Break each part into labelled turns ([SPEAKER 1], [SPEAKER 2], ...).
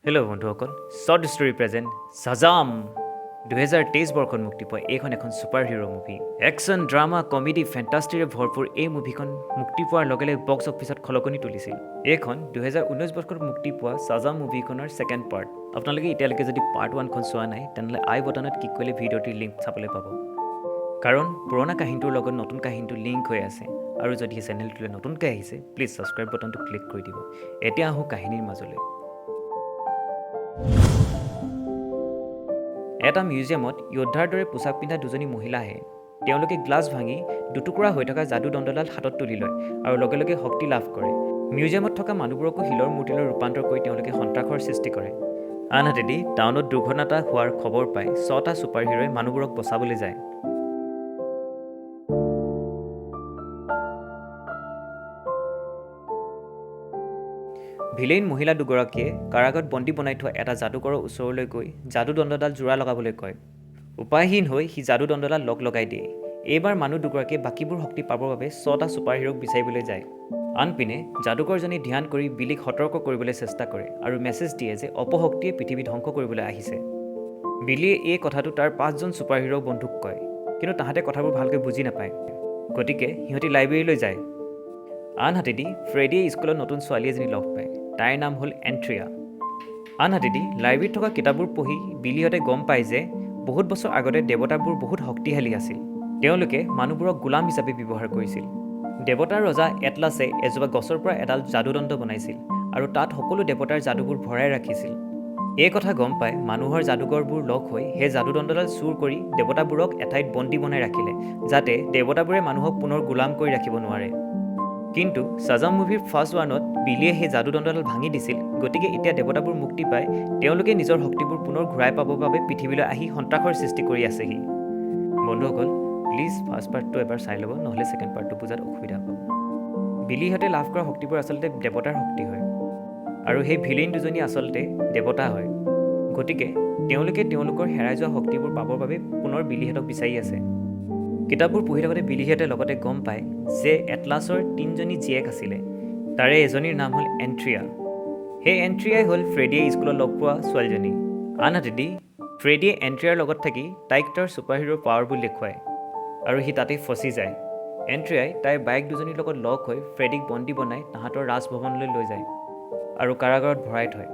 [SPEAKER 1] Hello' বন্ধুসকল, short story present ছাজাম। 2023 বৰ্ষত মুক্তি পোৱা এইখন এখন super hero movie. Action, drama, comedy, ফেণ্টাষ্টিৰে ভৰপূৰ এই মুভিখন মুক্তি পোৱাৰ লগে লগে বক্স অফিচত খলকনি তুলিছিল। এইখন 2019 বৰ্ষত মুক্তি পোৱা ছাজাম মুভিখনৰ ছেকেণ্ড পাৰ্ট। আপোনালোকে এতিয়ালৈকে যদি পাৰ্ট ওৱানখন চোৱা নাই, তেনেহ'লে আই বটনত ক্লিক কৰিলে ভিডিঅ'টিৰ লিংক চাবলৈ পাব, কাৰণ পুৰণা কাহিনীটোৰ লগত নতুন কাহিনীটো লিংক হৈ আছে। আৰু যদি সেই চেনেলটোলৈ নতুনকৈ আহিছে, প্লিজ ছাবস্ক্ৰাইব বটনটো ক্লিক কৰি দিব। এতিয়া আহোঁ কাহিনীৰ মাজলৈ। এটা মিউজিয়ামত যোদ্ধাৰ দৰে পোছাক পিন্ধা দুজনী মহিলা আহে। তেওঁলোকে গ্লাছ ভাঙি দুটুকুৰা হৈ থকা যাদু দণ্ডডাল হাতত তুলি লয় আৰু লগে লগে শক্তি লাভ কৰে। মিউজিয়ামত থকা মানুহবোৰকো শিলৰ মূৰ্তিলৈ ৰূপান্তৰ কৰি তেওঁলোকে সন্ত্ৰাসৰ সৃষ্টি কৰে। আনহাতেদি টাউনত দুৰ্ঘটনা এটা হোৱাৰ খবৰ পাই ছটা ছুপাৰ হিৰোই মানুহবোৰক বচাবলৈ যায়। ভিলেইন মহিলা দুগৰাকীয়ে কাৰাগাৰত বন্দী বনাই থোৱা এটা যাদুকৰৰ ওচৰলৈ গৈ যাদুদণ্ডডাল জোৰা লগাবলৈ কয়। উপায়হীন হৈ সি যাদুদণ্ডডাল লগ লগাই দিয়ে। এইবাৰ মানুহ দুগৰাকীয়ে বাকীবোৰ শক্তি পাবৰ বাবে ছটা ছুপাৰ হিৰোক বিচাৰিবলৈ যায়। আনপিনে যাদুকৰজনে ধ্যান কৰি বিলিক সতৰ্ক কৰিবলৈ চেষ্টা কৰে আৰু মেছেজ দিয়ে যে অপশক্তিয়ে পৃথিৱী ধ্বংস কৰিবলৈ আহিছে। বিলিয়ে এই কথাটো তাৰ পাঁচজন ছুপাৰ হিৰো বন্ধুক কয়, কিন্তু তাহাঁতে কথাবোৰ ভালকৈ বুজি নাপায়। গতিকে সিহঁতি লাইব্ৰেৰীলৈ যায়। আনহাতেদি ফ্ৰেডিয়ে স্কুলত নতুন ছোৱালী এজনী লগ পায়। তাইৰ নাম হ'ল এণ্ট্ৰিয়া। আনহাতেদি লাইব্ৰেৰীত থকা কিতাপবোৰ পঢ়ি বিলিহঁতে গম পায় যে বহুত বছৰ আগতে দেৱতাবোৰ বহুত শক্তিশালী আছিল। তেওঁলোকে মানুহবোৰক গোলাম হিচাপে ব্যৱহাৰ কৰিছিল। দেৱতাৰ ৰজা এটলাছে এজোপা গছৰ পৰা এডাল যাদুদণ্ড বনাইছিল আৰু তাত সকলো দেৱতাৰ যাদুবোৰ ভৰাই ৰাখিছিল। এই কথা গম পাই মানুহৰ যাদুকৰবোৰ লগ হৈ সেই যাদুদণ্ডডাল চুৰ কৰি দেৱতাবোৰক এঠাইত বন্দী বনাই ৰাখিলে, যাতে দেৱতাবোৰে মানুহক পুনৰ গোলাম কৰি ৰাখিব নোৱাৰে। কিন্তু ছাজাম মুভিৰ ফাৰ্ষ্ট ওৱানত বিলিয়ে সেই যাদুদণ্ডডাল ভাঙি দিছিল। গতিকে এতিয়া দেৱতাবোৰ মুক্তি পাই তেওঁলোকে নিজৰ শক্তিবোৰ পুনৰ ঘূৰাই পাবৰ বাবে পৃথিৱীলৈ আহি সন্ত্ৰাসৰ সৃষ্টি কৰি আছেহি। বন্ধুসকল, প্লিজ ফাৰ্ষ্ট পাৰ্টটো এবাৰ চাই ল'ব, নহ'লে ছেকেণ্ড পাৰ্টটো বুজাত অসুবিধা পাব। বিলিহঁতে লাভ কৰা শক্তিবোৰ আচলতে দেৱতাৰ শক্তি হয় আৰু সেই ভিলেইন দুজনী আচলতে দেৱতা হয়। গতিকে তেওঁলোকে তেওঁলোকৰ হেৰাই যোৱা শক্তিবোৰ পাবৰ বাবে পুনৰ বিলিহঁতক বিচাৰি আছে। কিতাপবোৰ পঢ়ি থাকোঁতে বিলিহঁতে লগতে গম পায় যে এটলাছৰ তিনিজনী জীয়েক আছিলে। তাৰে এজনীৰ নাম হ'ল এণ্ট্ৰিয়া। সেই এণ্ট্ৰিয়াই হ'ল ফ্ৰেডিয়ে স্কুলত লগ পোৱা ছোৱালীজনী। আনহাতেদি ফ্ৰেডিয়ে এণ্ট্ৰিয়াৰ লগত থাকি তাইক তাৰ ছুপাৰ হিৰোৰ পাৱাৰবোৰ দেখুৱায় আৰু সি তাতেই ফচি যায়। এণ্ট্ৰিয়াই তাইৰ বায়েক দুজনীৰ লগত লগ হৈ ফ্ৰেডিক বন্দী বনাই তাহাঁতৰ ৰাজভৱনলৈ লৈ যায় আৰু কাৰাগাৰত ভৰাই থয়।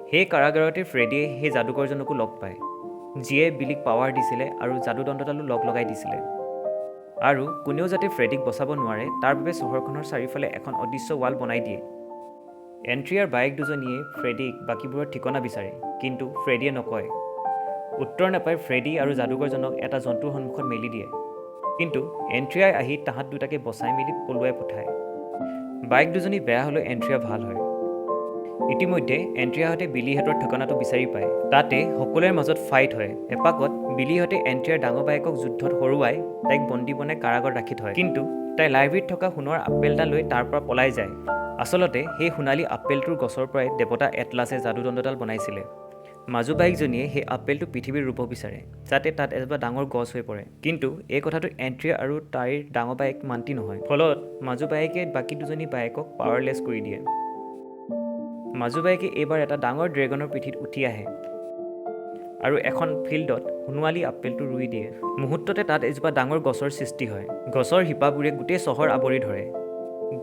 [SPEAKER 1] সেই কাৰাগাৰতে ফ্ৰেডিয়ে সেই যাদুকৰজনকো লগ পায়, যিয়ে বিলিক পাৱাৰ দিছিলে আৰু যাদুদণ্ডডালো লগ লগাই দিছিলে। আৰু কোনেও যাতে ফ্ৰেডিক বচাব নোৱাৰে, তাৰ বাবে চহৰখনৰ চাৰিওফালে এখন অদৃশ্য ৱাল বনাই দিয়ে। এণ্ট্ৰিয়াৰ বায়েক দুজনীয়ে ফ্ৰেডিক বাকীবোৰৰ ঠিকনা বিচাৰে, কিন্তু ফ্ৰেডিয়ে নকয়। উত্তৰ নাপাই ফ্ৰেডি আৰু যাদুকৰজনক এটা জন্তুৰ সন্মুখত মেলি দিয়ে। কিন্তু এণ্ট্ৰিয়াই আহি তাহাঁত দুটাকে বচাই মেলি পলুৱাই পঠায়। বায়েক দুজনী বেয়া হ'লেও এণ্ট্ৰিয়া ভাল হয়। ইতিমধ্যে এণ্ট্ৰিয়াহঁতে বিলিহঁতৰ ঠিকনাটো বিচাৰি পায়। তাতে সকলোৰে মাজত ফাইট হয়। এপাকত বিলিহঁতে এণ্ট্ৰিয়াৰ ডাঙৰ বায়েকক যুদ্ধত হৰুৱাই তাইক বন্দী বনাই কাৰাগাৰত ৰাখি থয়। কিন্তু তাই লাইব্ৰেৰীত থকা সোণৰ আপেল এটা লৈ তাৰ পৰা পলাই যায়। আচলতে সেই সোণালী আপেলটোৰ গছৰ পৰাই দেৱতা এটলাছে যাদুদণ্ডডাল বনাইছিলে। মাজু বায়েকজনীয়ে সেই আপেলটো পৃথিৱীত ৰুব বিচাৰে, যাতে তাত এজোপা ডাঙৰ গছ হৈ পৰে। কিন্তু এই কথাটো এণ্ট্ৰিয়া আৰু তাইৰ ডাঙৰ বায়েক মান্তি নহয়। ফলত মাজু বায়েকে বাকী দুজনী বায়েকক পাৱাৰলেছ কৰি দিয়ে। মাজু বায়েকে এইবাৰ এটা ডাঙৰ ড্ৰেগনৰ পিঠিত উঠি আহে আৰু এখন ফিল্ডত সোণোৱালী আপেলটো ৰুই দিয়ে। মুহূৰ্ততে তাত এজোপা ডাঙৰ গছৰ সৃষ্টি হয়। গছৰ শিপাবোৰে গোটেই চহৰ আৱৰি ধৰে।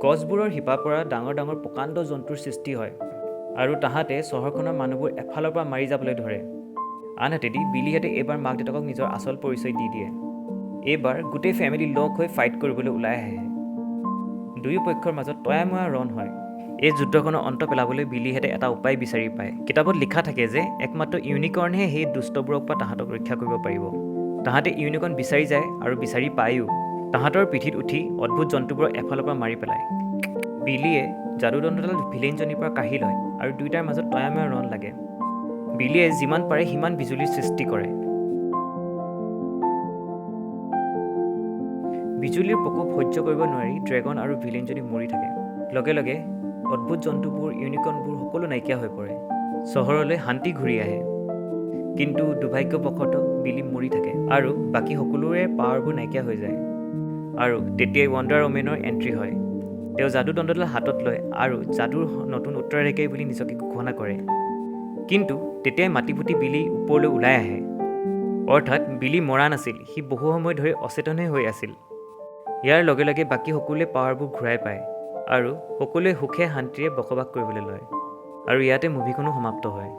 [SPEAKER 1] গছবোৰৰ শিপাৰ পৰা ডাঙৰ ডাঙৰ প্ৰকাণ্ড জন্তুৰ সৃষ্টি হয় আৰু তাহাঁতে চহৰখনৰ মানুহবোৰ এফালৰ পৰা মাৰি যাবলৈ ধৰে। আনহাতেদি বিলিহঁতে এইবাৰ মাক দেউতাকক নিজৰ আচল পৰিচয় দি দিয়ে। এইবাৰ গোটেই ফেমিলি লগ হৈ ফাইট কৰিবলৈ ওলাই আহে। দুয়ো পক্ষৰ মাজত তয়াময়া ৰণ হয়। এই যুদ্ধখনৰ অন্ত পেলাবলৈ বিলিহঁতে এটা উপায় বিচাৰি পায়। কিতাপত লিখা থাকে যে একমাত্ৰ ইউনিকৰ্ণহে সেই দুষ্টবোৰৰ পৰা তাহাঁতক ৰক্ষা কৰিব পাৰিব। তাহাঁতে ইউনিকৰ্ণ বিচাৰি যায় আৰু বিচাৰি পায়ো। তাহাঁতৰ পিঠিত উঠি অদ্ভুত জন্তুবোৰক এফালৰ পৰা মাৰি পেলায়। বিলিয়ে যাদুদণ্ডডাল ভিলেইনজনীৰ পৰা কাঢ়ি লয় আৰু দুয়োটাৰ মাজত তয়াময়া ৰণ লাগে। বিলিয়ে যিমান পাৰে সিমান বিজুলীৰ সৃষ্টি কৰে। বিজুলীৰ প্ৰকোপ সহ্য কৰিব নোৱাৰি ড্ৰেগন আৰু ভিলেইনজনী মৰি থাকে। লগে লগে অদ্ভুত জন্তুবোৰ, ইউনিকৰ্ণবোৰ সকলো নাইকিয়া হৈ পৰে। চহৰলৈ শান্তি ঘূৰি আহে। কিন্তু দুৰ্ভাগ্যবশতঃ বিলি মৰি থাকে আৰু বাকী সকলোৰে পাৱাৰবোৰ নাইকিয়া হৈ যায়। আৰু তেতিয়াই ৱণ্ডাৰ ওমেনৰ এণ্ট্ৰি হয়। তেওঁ যাদুদণ্ডডাল হাতত লয় আৰু যাদুৰ নতুন উত্তৰাধিকাৰী বুলি নিজকে ঘোষণা কৰে। কিন্তু তেতিয়াই মাটি ফুটি বিলি ওপৰলৈ ওলাই আহে। অৰ্থাৎ বিলি মৰা নাছিল, সি বহু সময় ধৰি অচেতনহে হৈ আছিল। ইয়াৰ লগে লগে বাকী সকলোৱে পাৱাৰবোৰ ঘূৰাই পায় আৰু সকলোৱে সুখে শান্তিৰে বসবাস কৰিবলৈ লয় আৰু ইয়াতে মুভিখনো সমাপ্ত হয়।